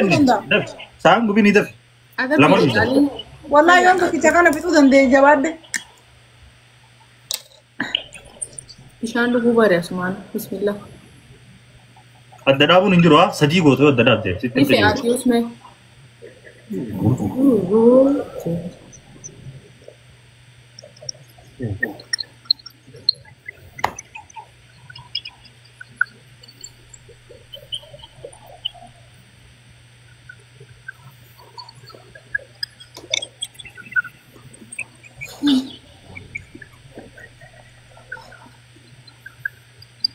Dafi. Sa'aan gubinii dafi. Lama Adabbii dhufe. caalii. Wallahi yoon tokkicha kana fixuu danda'e jabaadde. Bishaan dhuguu bare asumaan. Bismillah. Adda dhaabuun hin jiru haa sadii gootu yoo adda dhaabde. Sitti Ni hin fayyadu. fe'aati usme.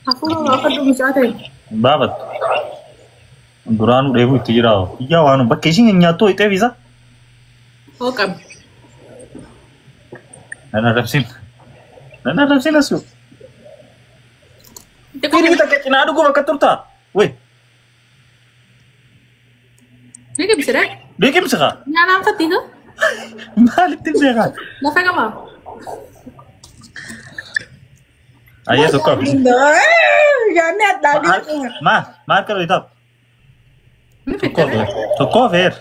Hafuura baafadhu mucaa ta'e. Baafattu. Duraanuu dheebuu itti jira. Iyyaa waan bakka ishiin nyaattu ho'itee isa. Hoo qabi. Nan arrabsin. Nan arrabsin asu. Firii takka cinaa dhuguu bakka turtaa. Wee Liqimsire? liqimsi kaa. Nyaanaan fattiika? Maalitti beekaa? Lafa qabaa? Ayyee tokko hafi. Yaadni addaa gadi. Maal maal kana itaaf? Ni Tokko fittire? hafeer. Tokko hafeer.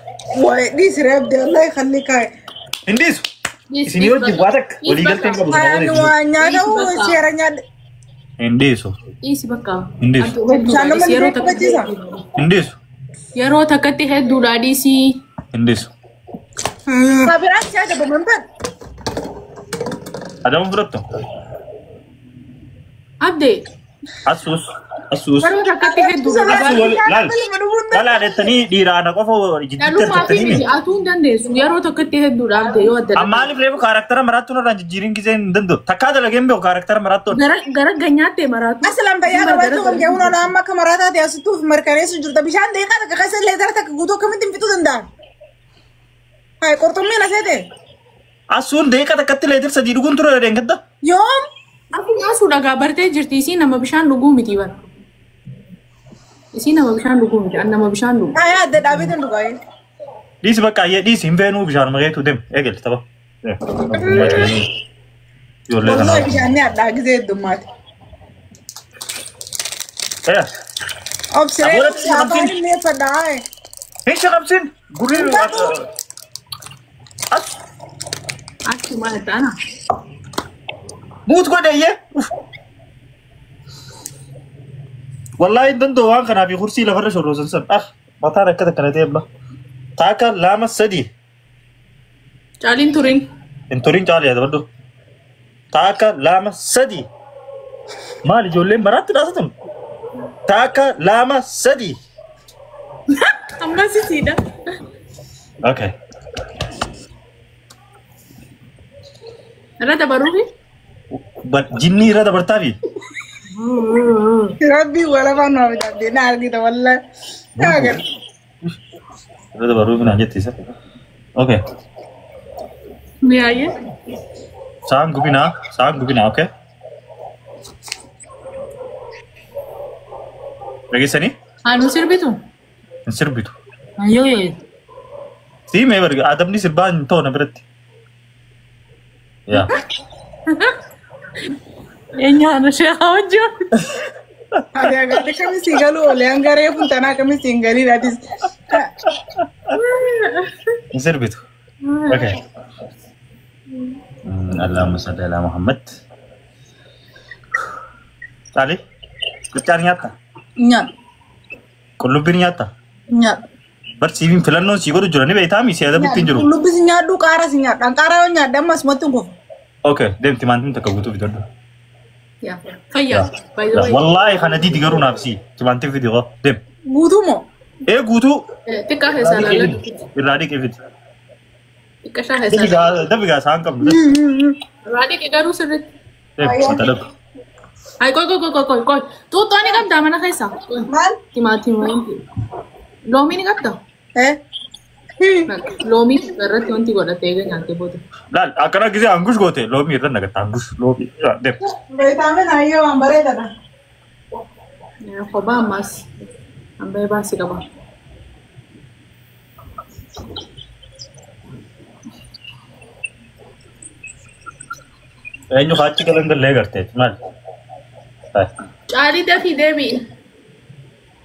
Wayi dhiisi reebde wallahi kalli kaa'e. Hin dhiisu. Isin yoo wajjin waa takka walii galtee hin qabu. Ani waa nyaata seera nyaadhe. Hin dhiisu. Dhiisi bakka. Hin dhiisu. Bishaan nama Yeroo ni kabachiisa. Hin dhiisu. Yeroo takkatti hedduudha dhiisii. Hin dhiisu. Kabiraan si'a dabaman fedhu. Adamu fudhattu. Abdee Asuus. Asuus. yeroo takkatti hedduudha. Asu wal laal. Lalaalettanii dhiiraana qofa jidduutti Dhalumaa fi argattanii miti atuu hin dandeessu. Yeroo takkatti hedduudha abdee yoo adda Amma maaliif reefu kaarakteera maraattuun irraan jijjiiriin gisee hin danda'u. Takkaa dalagee hin beeku kaarakteera maraattuun. Gara gara ganyaattee maraatu. Aslan fayyaa qabaachuu kan kee hunda amma akka maraataa ta'e asittuuf mirkaneessu jirta. Bishaan deeqaa takka keessa illee gara takka guutuu akkamitti hin fixuu danda'an? Hayi qurxummiin asee ta'e. Asuun deeqa takkatti leetir sadii dhuguun ture deengedda. Yoom? Ati asuu dhagaa bartee jirti. Isii nama bishaan dhuguu miti bara. Isii nama bishaan dhuguu miti. An nama bishaan dhugu. Hayi adda dhaabeetiin dhugaa. Dhiisi bakka ayyee dhiisi hin feenuu bishaan mageetu deem eegali tapha. Ijoollee Wallahi kanaa. bishaan ni addaa gisee heddummaati. Obsiree Aboola obsiree afaan qabsiin. inni eeffadha hayi. Hin shaqabsiin gurri as Achi maal ta'ana? muut godhe ayyee. Wallaahi hin danda'u waan kanaaf kursii lafarra shorroosan san. Ah mataan akka takkana ta'e abla. Taaka lama sadii. Caaliin turin. Hin turin caalee dabadhu. Taaka lama sadii. Maal ijoolleen baraatti dhaasatan? Taaka lama sadii. Ammas isiidha. Okay. Irra dabaruufi? Jinni irra dabartaafi? Rabbii walafaan nama bitadde na argita wallahi. Yaa agarra. Irra dabaruufi naan jetti isa. Okay. Mi'aayyee. Sa'aan gubinaa, sa'aan gubinaa, okay. Dhageessanii? Anu sirbitu? Hin sirbitu. Yoo yoo. Sii mee barga adabni sirbaa hin ta'u na biratti. Yaa. Eenyaan sheekaa wajjin. Ati agartee kamisii galuu oolee hangaree funtanaa kamisii hin galiin atis. Hin sirbitu. Okay. Allahumma salli ala Muhammad. Caalii, qicaan nyaatta? Nyaadha. Qullubbiin nyaatta? Nyaadha. Barsiifiin filannoon sii godhu jira ni beektaa mi si adabutti hin jiru. Qullubbii si nyaadhu qaara si nyaadha. Qaaraa yoo nyaadhe amma asumatti hin kufu. Okay, deem timaatimii takka guutuu fidadhu. Yaa. Fayyaa. By the way. Wallaahi kana diidi garuu naaf sii timaatimii fidi hoo deem. Guutuu moo? Ee guutuu Xiqqaa keessaa ilaalladhu. irraa dhiqee fidi. Xiqqaa shaa keessaa ilaalladhu. Dafi gaa isaan qabnu. Irraa dhiqe garuu sirriitti. Deem mata dhabu. Ay qoy qoy qoy qoy qoy. Xuuxxoo ni qabdaa mana keessaa? Maal? Timaatimii wanti. Loomii ni qabdaa? Eh? Loomii irratti wanti godhatee eega nyaattee booda. Laal akkana gisee angush goote loomii irra nagatta angush loomii deem. Beekame naayyoo waan bareedaadha. Kophaa ammaas hambee baasii qaba. Eenyu kaachi galan gallee gartee maal? Caalii dafii deebi'i.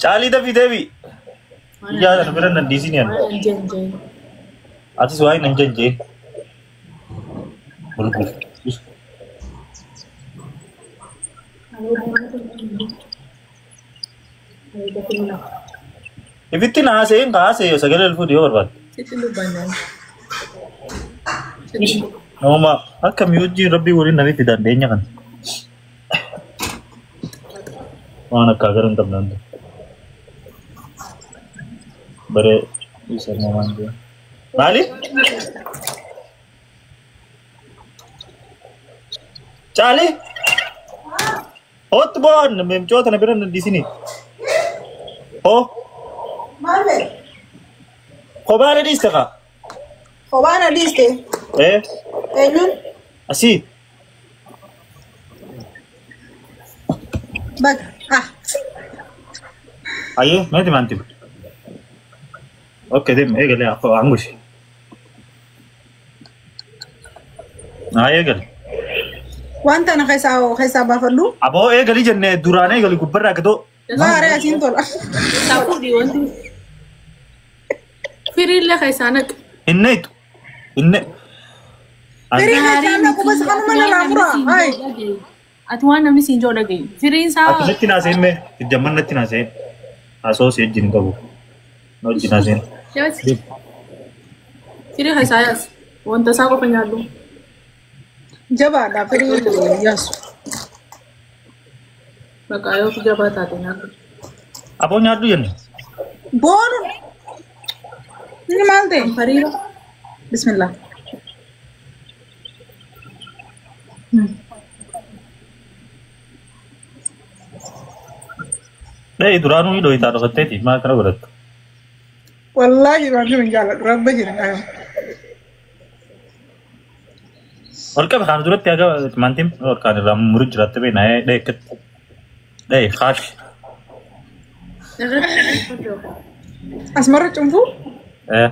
Caalii dafii deebi'i. Ijaa kana bira nan dhiisin yan. Waan hin jeen. Atis waa'ee nan jeen. Bulbul. Ifitti na haasa'een ka haasa'e sagalee ol fuudhu yoo barbaadde. Sitti dubbannaan. Nama akka mi'oojjiin rabbii waliin namni fidan dhiyeenya kana. Waan akka agarra hin qabne hundi. Baree isa namaan jiru. Maali? Caali? Hootti bo'aan mi'oota na bira hin dhiisini. Hoo? Maal fedhe? Kophaa na dhiiste kaa? Kophaa na dhiiste? Ee? Eenyuun? Asii. Baga. Ah. Ayyee meeti maanti? Okay, deem eegalee angushi. Haa eegali. Wanta ana keessaa baafadhu. Aboo eegali jennee duraan eegali gubbarraa gadoo. Gaaree asiin tola. Safuudhi wanti. Firiillee keessaa naqi. Hinneetu. Hinne. Firii keessaa naqu bas kanuma narraa muraa. Hayi. Ati waan namni siin joo dhaga'i. Firiin isaa. Ati natti naaseen mee? Jamman natti naaseen. Haasoo si wajjin qabu. Na wajjin haaseen. Firii keessaa yaas. Wanta isaa qofa nyaadhu. Jabaadha firii yaasu. Bakka yoo jabaa taate nyaadhu. Aboo nyaadhu jenne. Boonu. Inni maal ta'e? Fariira. Bismillah. Dhee duraanuu hidhoo itaa dhokatteeti maal kana godhattu? Wallaahi waan jiru hin jaalladhu. Rabba jira. Ol qabe kaan duratti haga maantiin ol kaan irraa muru jiraatte beekna dhee akkatti. Dhee kaash. Asmarra cunfuu? Ee.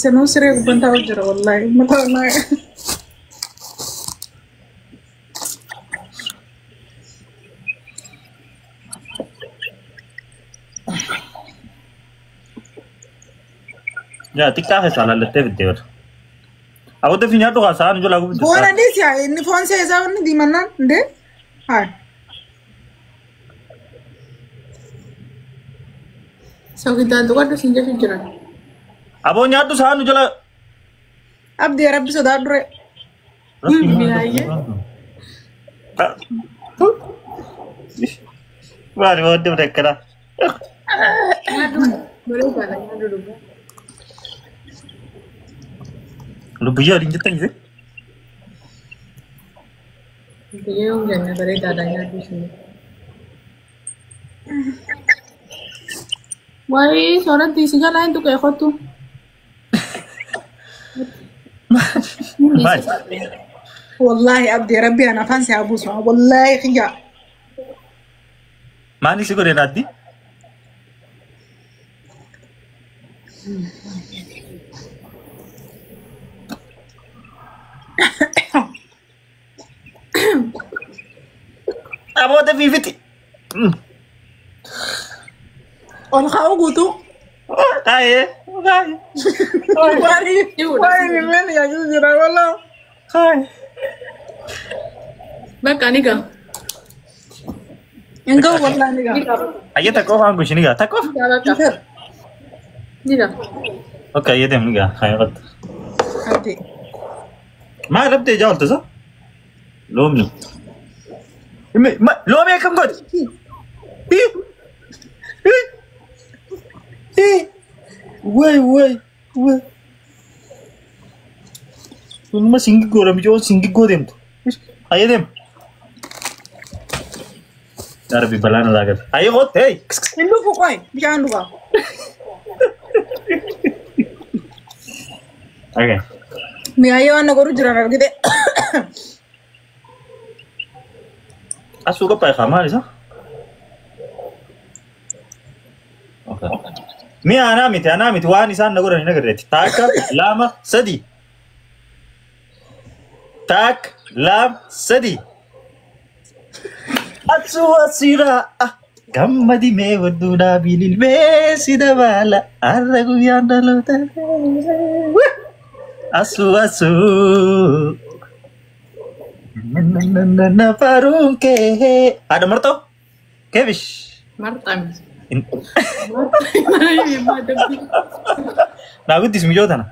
Senuu siree gubbaan taa'u jira wallaahi. Mataa naa. Yaa xiqqaa keessaa laallattee fiddee bara. Aboo dafii nyaadhu kaa sa'aan ijoo laaguu Boona dhiisi haa inni foon seesaa inni diimannaan indee? Haa. Soogidaan tuqadhu siin jechu jiran. Aboo nyaadhu sa'aan ijoo laa. Abdii rabbi sodaa dure. Maali wanti kun akkana? Nyaadhu. Bareedaadha nyaadhu dhugaa. Lubbiyyee waliin jettan gisee? Biyyee yoom jenne bareedaadha nyaadhu isin. Waayee sooratti si jalaa hin tuqee kottu. Maali? Wallaahi abdii rabbi ana afaan si haa buusu. Wallaahi xiyya. Maali si godhe naaddi? Aboo dafii fixi. Ol kaa'u guutuu. Kaayee. Kaayee. Waani mimeen nyaachuu jira wallaahi. Kaayee. Bakka ni ga'a. Hin ga'u wallaahi ni ga'a. Ayyee takka qofa hangu ishii ni ga'a. Takka qofa. Ni ga'a. Ni ga'a. Okay ayyee deemu ni ga'a. Kaayee qabda. Abdii. Maal dhabdee ijaa olta isa? Loomni. Loomii akkam godhe? Way way way. Sunuma singiggoodha micoon singiggoo deemtu. Ayyee deemu. Yaa Rabbi balaan irraa gate. Ayyee kootte hey. Hin dhufu qoy bishaan dhugaa. Okay. Mi'aayyee waan na godhu jiran argite. Asuu qophaa'e kaa maal isa? Okay. Mi'a anaa miti waan isaan na godhan hin agarreetti. Takka lama sadi. Takka lama sadi. Atsuu asiraa. Gammadi mee wadduudhaa bililmee si dabala. Har'a guyyaan dhaloota. Asuu asuu. Na faruun kee. Haadha marxoo? Keebish. Marxami. Naa guddis miyyoo tana.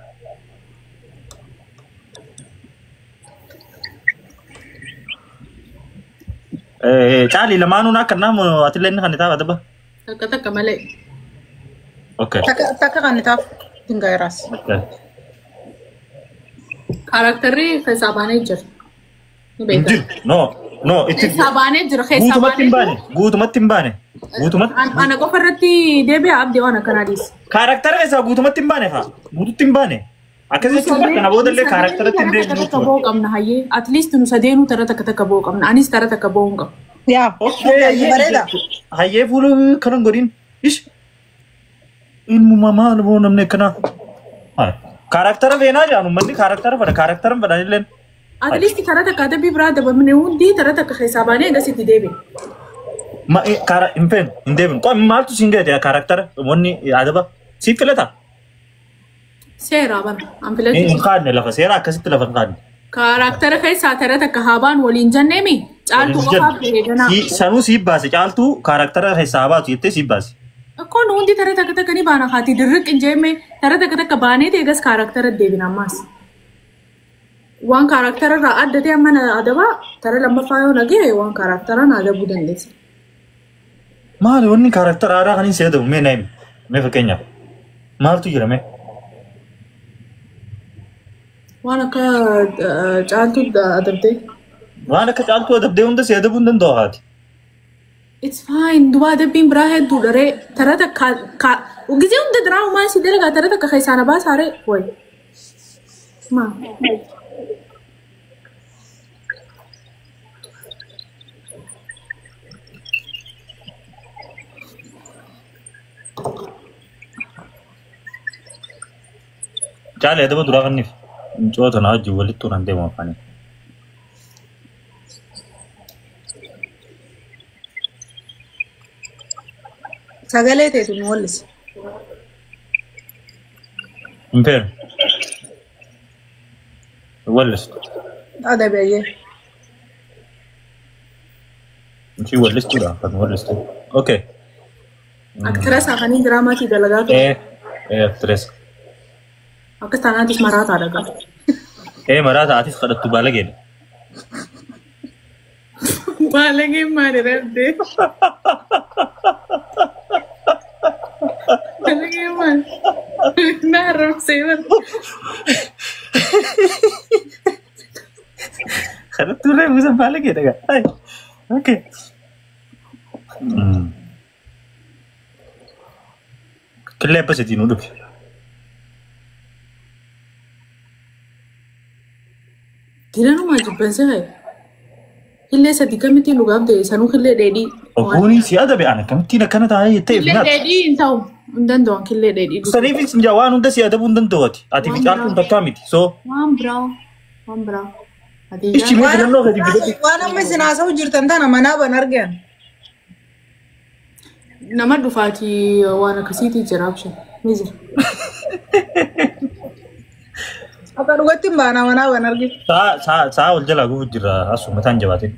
Caali lamaanuun akka naamu atillee inni kan ta'a adaba. Takka takka malee. Okay. Takka kan taaf dingaayiraas. Okay. Karakterri keessaa baanee jira. Ni Hin beekama. jiru. No. No. Itti Keessaa baanee jira. Keessaa guutumatti hin baanee baane. Guutumatti hin baane. Guutumatti. Ana qofa irratti deebi'a abdii waan akkanaa dhiisa. Karaktera keessaa guutumatti hin baane haa. Guututti hin baane. Akkas jechuun kana boodallee karakteratti hin deebinu Takka jechuudha. ba'uu qabna hayyee. At least nu sadeenuu tara takka takka ba'uu qabna. Anis tara takka ba'uu hin qabu. Yaa. Okay. Bareeda. Hayyee fuula kanan godhin. Ish. Ilmuma maal boo namni akkanaa. Karaktera feenaa jedhan uummanni karaktera fedha. Karaktera hin fedhan illeen. At least tara takka adabbii biraa dabamne hundi tara takka keessaa baanee egas itti deebi'e. Ma kara hin feenu hin deebinu. Qoy maaltu siin gate karaktera wanni adaba siif filata. Seera bana. An Hin filachuuf. kaadne lafa seera akkasitti lafa hin kaadne. Karaktera keessaa tara takka haa baan waliin jenneemi. Caaltuu qofaaf bahee ganaa. Sanuu siif baase caaltuu karaktera keessaa haa baatu jettee siif baase. Akkoon hundi tara takka takka ni baana haati dirriq hin jeeme tara takka takka baanee eegas karaktera deebina ammaas. Waan karaktera irraa adda ta'e amma na adabaa tara lammaffaa yoo nagee waan karaktera na adabuu dandeessa. Maali wanni karaktera aadaa kan hin seedamu mee na himi. Mee fakkeenyaaf maaltu jira mee? Waan akka caaltuu adabdee. Waan akka caaltuu adabdee hunda si adabuu hin danda'u haati. It's fine. Duba adabbiin biraa hedduudha ree. Tara takka gisee hunda diraamumaan si dalagaa tara takka keessaa na baasaa ree. Wayi. Maa. Caali adaba duraa kanniif. Micoota na wajjin walitti turan deemu afaanii. Sagalee teetu nu wallisi. Hin feenu. Wallistu. Adabeeyyee. Ishii wallistuudha kan wallistu. Okay. Aktirees afanii diraamaatii dalagaa ture. Aktirees. Akkas taanaatis maraataa dhagaa. Maraata atis kadhattu baalageedha. Baalageen maali rabdee? Baalageen maali? Na arrabsee bara. Kadhattu illee buusa baalageedha gaa. Okay. Killee abba sadii nuu dhufe. Diranumaa jibbansa haye. Killee sadii kamittiin dhugaaf ta'e sanuu killee dheedhii. Oguuni si adabe ana kamittiin akkana taa'ee jettee Killee dheedhii hin ta'u. Hin danda'u killee dheedhii. Saniifis hin jaa waan hunda si adabuu hin danda'u ati. Ati fi caaltuun takkaa miti. So Waan biraa. Waan biraa. Ichi mee filannoo gadi fidadhu. Waan amma isin haasa'u jirtan tana manaa ban argan. Nama dhufaatii waan akkasiitii jira absha. Ni jira. Akka dhugatti hin baana manaa ban arge. Sa'a wal jalaa gubu jira asuma mataan jabaatin.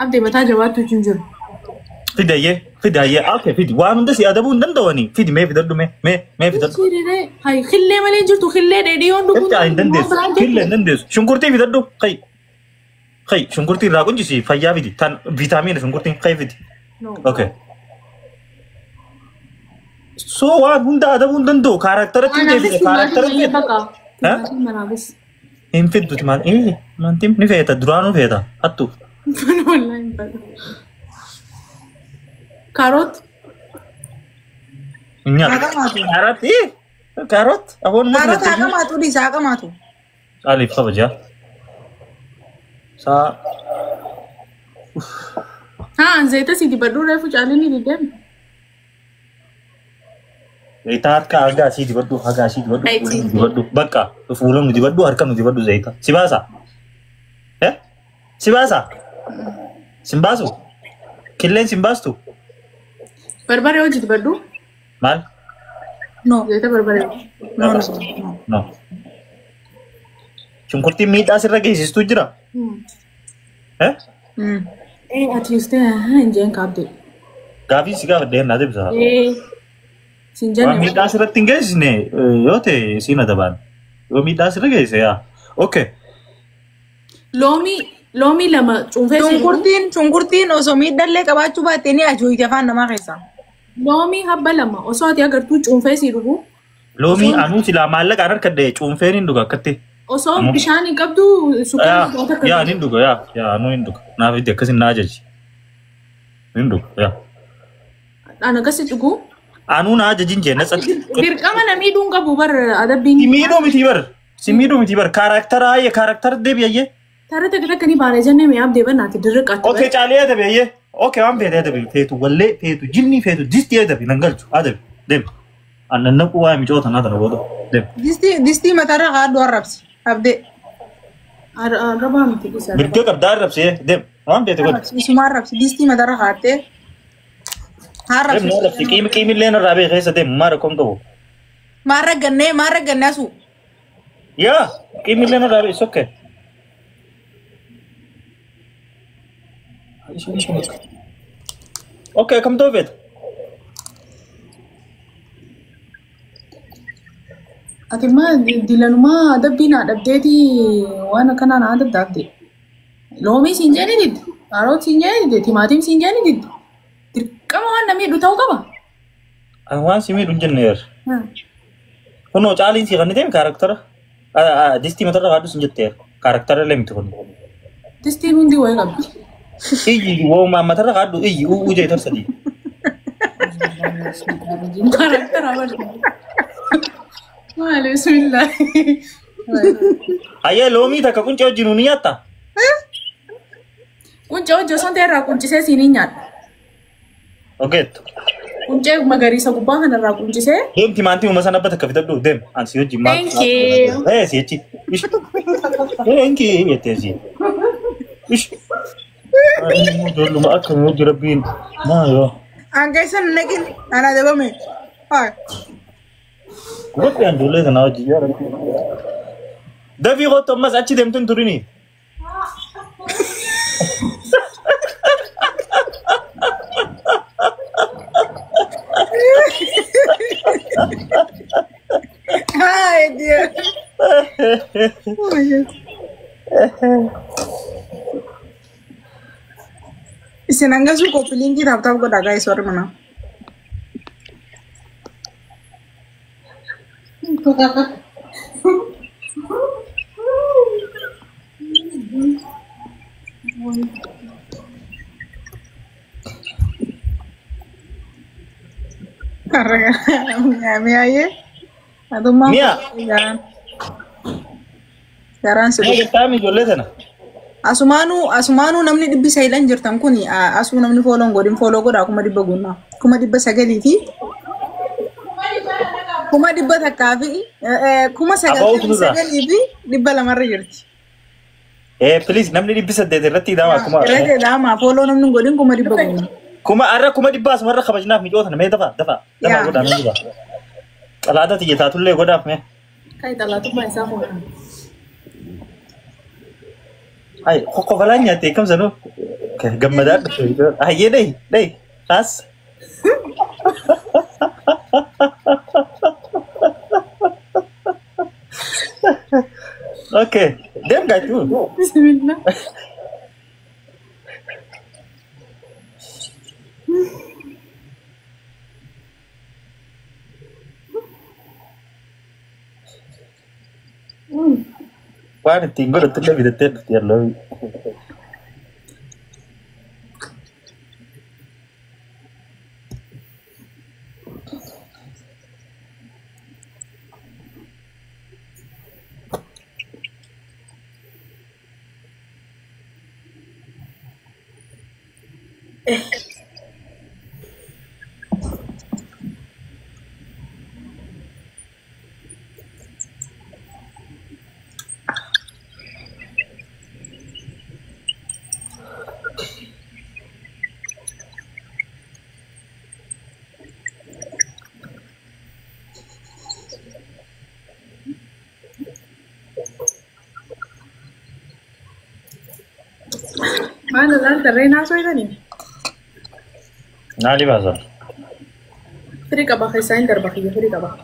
Abdii mataa jabaattu hin jiru. Fidi ayyee fidi ayyee okay fidi waan hunda si adabuu hin danda'ani fidi mee fidadhu mee mee mee fidadhu. Hiriiree hayi killee malee hin jirtu killee dheedhii yoon dhuguu Fiddaa hin dandeessu killee hin dandeessu shunkurtii fidadhu kai kai shunkurtii irraa quncisi fayyaa fidi tan viitaamiina shunkurtiin kai fidi. Okay. So waan hunda adabuu hin danda'u kaaraaktaratti hin deebine kaaraaktaratti Manaafis. hin fidduti maal maantiin ni feeta duraanuu feeta hattu. Wallahi hin fedhu. Karoot. Hin nyaatu. Haqamaatu. Karoot karoot afoon Kaarota haqamaatu dhiisa haqamaatu. Caaliif kabajaa. Saa Haa zayita si dibadhu reefu caalii ni diddeemi. Zayita harka haga asii dibadhu haga asii dibadhu fuula nu dibadhu bakka fuula nu dibadhu harka nu dibadhu zayita si baasa. Si baasa? Sin baasu? Killeen sin baastu? Barbaree hojii dibadhu. Maal? No. Zayita barbaree. No, no, no. No. Shunkurtiin miidhaa sirra geessistu jira? Eh? Eh, ati ustee hin jeen kaabde. Gaafii si gaafadhe naa deebisa. Eh. Sin Waan jenne. miidhaa sirratti hin geessisne yoo ta'e siin adabaan. Yoo miidhaa sirra geesse yaa. Okay. Loomii lama cuunfee siin. Shunkurtiin osoo miidhallee qabaachuu baatte ni ajooyite afaan namaa keessa. Loomii habba lama osoo ati agartuu cuunfee sii dhugu. Loomii anuu silaa maallaqaan harkadhe cuunfeen hin dhuga akkatti. Osoo bishaan hin qabdu sukkaara takka. Yaa nin dhuga yaa yaa anuu hin dhuga. Naaf itti akkasin naa ajaji. Hin dhuga yaa. An akkasi dhugu. Anuu naa ajajin jee na tsatti. Dirqama namii dhuun qabu bar adabbiin. Si miidhuu miti bar. Si miidhuu miti bar. Kaaraktara ayyee kaaraktara deebi ayyee. Tara takka takka ni baana jennee mi'aaf deebannaati dirqaatti. Okay caalee adabi ayyee. Okay waan feete adabi. Feetu wallee feetu jinni feetu disti adabi nan galchu adabi deemi. Annan naquu waa'ee micoota naa tana booda deemi. Distii mataarra kaadhu arrabsi. Abdee. Arrabaa miti isa. Mirga qabdaa arrabsee deemi. Waan feete godhi. Isuma arrabsi. Distii mataarra kaadhee. Deemi na arrabsi qiimi qiimillee narraa beekee keessa deemi maa rakkoon qabu. Maarra gannee asu. Yaa qiimillee narraa beekee sokkee. Okay, kam ta'uu feeta? Ati immoo dilanumaa adabbii naa dhabdeeti waan akkanaa naa adabda abde. Loomii siin jeeni didde, kaaroot siin jeeni didde, timaatim siin jeeni didde. Dirqama waan namni hidhu ta'uu qaba. Ani waan si miidhu hin jenne yeer. Kunoo caaliin si kan deemi kaaraktara. Distii matarra kaadhu sin jetteer. Kaaraktara illee miti kun. Distiin hundi wayii qabdi. Iyyi woomaa matarra kaadhu iyyi uuu jee tarsadii. Kaaraktara bari. Maali bismillah. Ayyee loomii takka quncee wajjin ni nyaattaa? Quncee hojii osoo hin ta'e irraa quncisee siin hin nyaadha. Ogeettu. Quncee magariisa gubbaa kanarraa quncisee. Deem timaantii uuma sana bakka fidadhu deem. Ani si wajjin maal? Thank you. Eh si jechi. Ish. Thank you jettee si. Ish. Ijoolluma akkam hojii rabbiin maa yoo. An keessa naqin ana adabame. Haa. Godhi an ijoollee sanaa hojii yaa rabbii. Dafii kottu ammas achi deemtu hin turini. Hi dear. Oh my God. Isin hangasuu copy linkii tap tap godhaa guys warri manaa. Mi'aayyee. Atummaa. Mi'a. Garaan. Garaan si Mee jettaa ijoollee sana? Asumaanuu namni 900 jirtan kun asuu namni follow godhin follow godhaa 400,000 guunnaa 900,000 fi 100,000 fi 99,200 jirti. Eh please namni 800 irratti hidhama akkuma. Irratti hidhama follow namni godhin 400,000 guunnaa. Kuma arra 400,000 asumarra kabajnaaf micoota mee dafa dafa dafa godhaa mee dafa. Xalaata xiyya taatullee godhaaf mee. Kai xalaatummaa isaa fuudhan. Ay kokkofalaan nyaatte kam sanuu gammadaa dhufe. Ayyee dhahi dhahi kaas. Okay deem gaachuu. Bismillah. Waan ittiin godhattu illee bitattee dhufti yalloo. Maal laal tarree naasoo jedhanii? Naali baasan. Firii qaba keessaa hin darba kiyya firii qaba.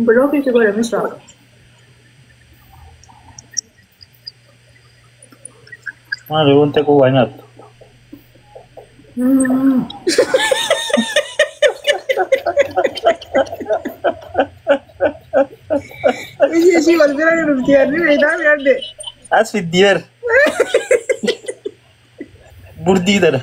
Block si godhe misraa. Maali wanta koo waa nyaattu. Ishii ishii wal bira ni dhufti yaadni beektaa yaadde. As fiddii bar. Burdii tana.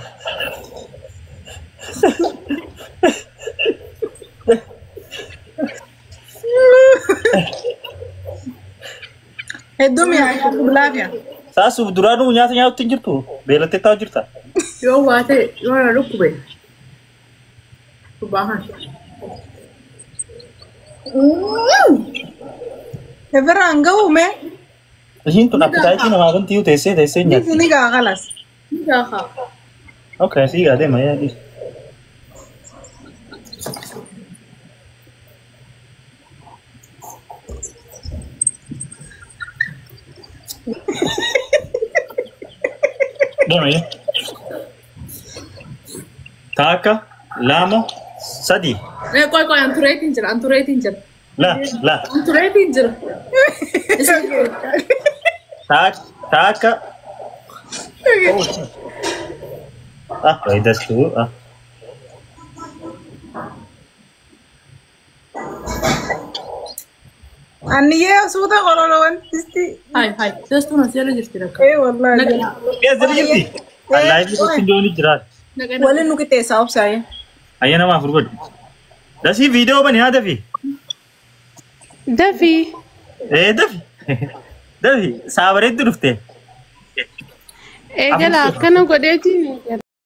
Hedduu mi'aa bilaafiya. Saasuuf duraanuu nyaata nyaatutti hin jirtu. Beelattee taa'u jirta. Yoo waa ta'e yoo na dhukkube. Baahan. Efirraan ga'uu mee? Ishiin tun appitaayitii namaa kan tiyu teessee teessee nyaatti. Ni gaa kalas. Ni gaafa. Okay, sii gaa deema yaa dhiisi. Deema yaa. Takka, lama, sadi. Qoy qoy antureetiin jira antureetiin jira. La, la. Antureetiin jira. Takka. Ah, wait, that's two. Ah. Anniyyee suuta qororo wanti. Hai hai. Dastuun as jala jirti rakka. Ee wallaahi. Yaa jala jirti. Allaahii gosti doonii jira. Waliin nu qixxeessaa obsaayee. Ayya nama afur godhi. Dasii viidiyoo bani haa dafi. Dafi. Ee dafi. Dafi saabareetti dhufte. Eegala akkana godheetiin.